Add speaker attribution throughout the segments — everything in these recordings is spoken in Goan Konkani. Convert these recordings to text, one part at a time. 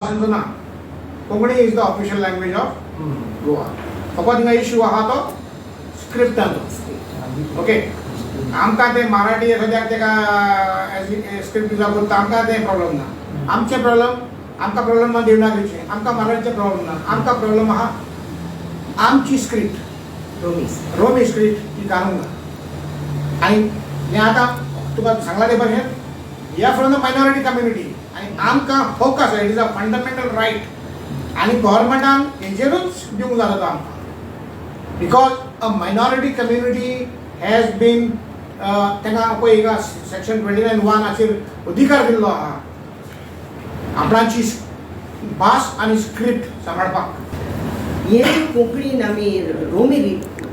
Speaker 1: ऑप्शनचो ना. Konkani is the official language of Goa. फकत हिंगा इश्यू आहा तो स्क्रिप्टाचो, ओके. आमकां ते मराठी सद्याक तेका स्क्रिप्ट लागू करता, आमकां ते प्रॉब्लम ना. आमचे प्रॉब्लम, आमकां प्रॉब्लम ना देवनागरीचे, आमकां मराठीचे प्रॉब्लम ना. आमकां प्रॉब्लम आहा आमची स्क्रिप्ट.
Speaker 2: रोमी.
Speaker 1: रोमी स्क्रिप्ट ती घालूंक ना. आनी हें आतां तुका सांगला ते भाशेन, we are from the minority community आनी आमकां हक आसा. It is a fundamental right आनी गव्हर्मेंटान हेजेरूच दिवंक जाता तो आमकां, because a minority community has been, तांकां पळय हिंगा सेक्शन 29(1) अधिकार दिल्लो आहा आपणाची भास आनी स्क्रिप्ट सांबाळपाक.
Speaker 2: हे कोंकणीन आमी रोमी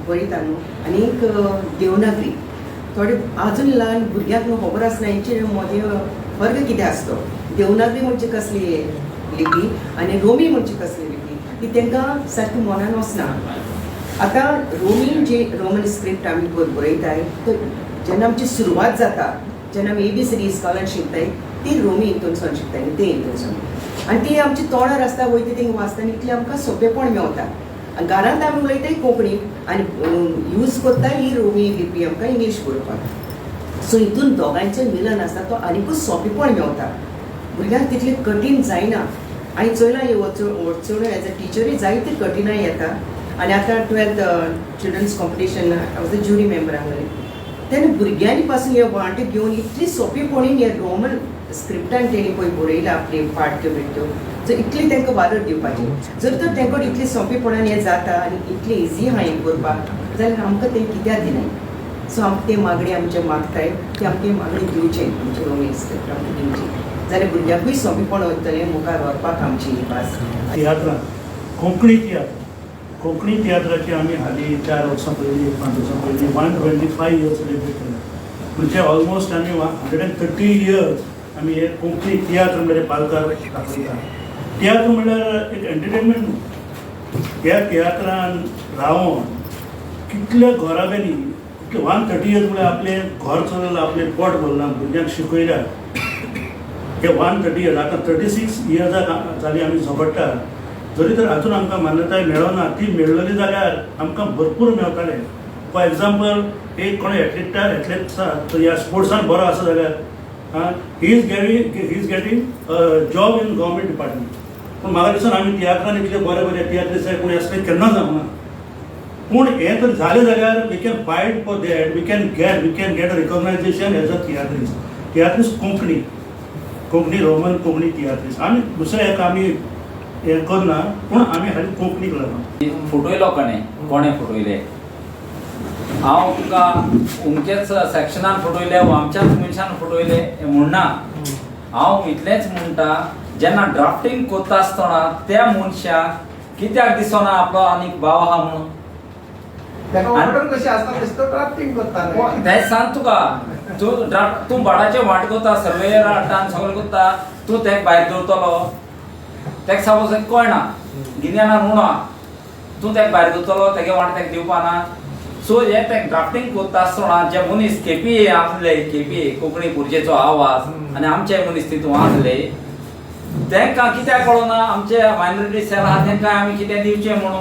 Speaker 2: बरयता न्हू आनीक देवनागरी, थोडे अजून ल्हान भुरग्यांक न्हू खबर आसना हेंचे मदें फरक कितें आसतो. देवनागरी म्हणजे कसली लिपी आनी रोमी म्हणजे कसली लिपी, ती तांकां सारकी मनान वचना. आतां रोमी जे रोमन स्क्रिप्ट आमी बरयताय, तो जेन्ना आमची सुरवात जाता, जेन्ना आमी एबीसीडी इस्कॉलान शिकताय, ती रोमी हितूनसून शिकताय न्ही, ते हितूनसून. आनी ती आमची तोंडार आसता, वयता थिंग वाचता आनी इतलें आमकां सोंपेपण मेवता. आनी घरांत आमी उलयताय कोंकणी आनी यूज करता ही रोमी लिपी आमकां इंग्लीश बरोवपाक. सो हितून दोगांयचो मिलन आसता, तो आनीकूच सोंपेपण मेवता भुरग्यांक, तितलें कठीण जायना. आनी चोयलां, ह्यो अडचण्यो एज अ टिचरूय जायते कठीणाय येता. आनी आतां 12th children's competition, I was a jury member आहलें, तेन्ना भुरग्यांनी पासून हे वांटो घेवन इतली सोंपेपणीन हे रोमन स्क्रिप्टान तेणी पळय बरयलां आपली पाट्यो बिट्यो. सो इतली तांकां वालोर दिवपाची. जर तर तांकां इतली सोंपेपणान हें जाता आनी इतलें इजी आहा हें करपाक, जाल्यार आमकां तें कित्याक दिनाय? सो आमकां ते मागणी आमचे मागताय की आमकां ती मागणी दिवचें, आमची रोमी स्क्रिप्ट आमकां दिवची, जाल्यार भुरग्यांकूय सोंपेपण वयतलें मुखार व्हरपाक आमची ही भास.
Speaker 3: तियात्रां, कोंकणी तियात्र, कोंकणी तियात्राची आमी हालीं 4 वर्सां पयलीं, 5 वर्सां पयलीं 125 years celebrate केलें. म्हणजे ऑलमोस्ट आमी 130 इयर्स आमी हे कोंकणी तियात्र म्हणजे पालकार दाखयता. तियात्र म्हणल्यार एक एंटरटेनमेंट न्हू. ह्या तियात्रान रावोन कितल्या घराब्यांनी, कितले 130 इयर्स म्हळ्यार आपलें घर चलयलां, आपलें पोट भरलां, भुरग्यांक शिकयल्या. हे 130 इयर्स, आतां 36 इयर्सां जाली आमी झगडटा, जरी तर अजून आमकां मान्यताय मेळना. ती मेळ्ळली जाल्यार आमकां भरपूर मेवतालें. फॉर एग्जाम्पल, एक कोण एथलीटा एथलीट आसा, तो ह्या स्पोर्ट्सान बरो आसा जाल्यार he is getting job in government department. पूण म्हाका दिसना आमी तियात्रान इतले बरे बरे तियात्रीस आसाय, पूण असलें केन्ना जावना. पूण हें तर जालें जाल्यार we can fight for that, we can get a recognization as a tiatrist, tiatrist Konkani, Konkani Roman Konkani तियात्रीस. आनी दुसरें हेका आमी हें करना, पूण आमी हालीं कोंकणीक लागना.
Speaker 4: फटयलो कोणें? कोणें फटयले? हांव तुका अमकेच सेक्शनान फटयले वा आमच्याच मनशान फटयले हें म्हणना. हांव इतलेंच म्हणटा, जेन्ना ड्राफ्टींग करता आसतना त्या मनशाक कित्याक दिसना आपलो आनीक भाव आहा म्हणून?
Speaker 5: ताका ऑर्डर कशी आसता तशी तो ड्राफ्टिंग करता न्हय.
Speaker 4: तेंच सांग तुका, तूं ड्राफ्ट, तूं भाडाचे वांट करता, सर्वेयर हाडटा आनी सगळें करता. तूं तेका भायर दवरतलो? तेका सपोज कळना, गिन्यानान उणो आहा, तूं तेका भायर दवरतलो? तेगे वांट तेका दिवपा ना. सो हे ते ड्राफ्टिंग करता आसतना जे मनीस केपीए आसले, केपीए, कोंकणी पुर्जेचो आवाज, आनी आमचे मनीस तितून आसले, तांकां कित्याक कळना आमचे मायनॉरिटी सेल आहा, तांकां आमी कितें दिवचें म्हणून?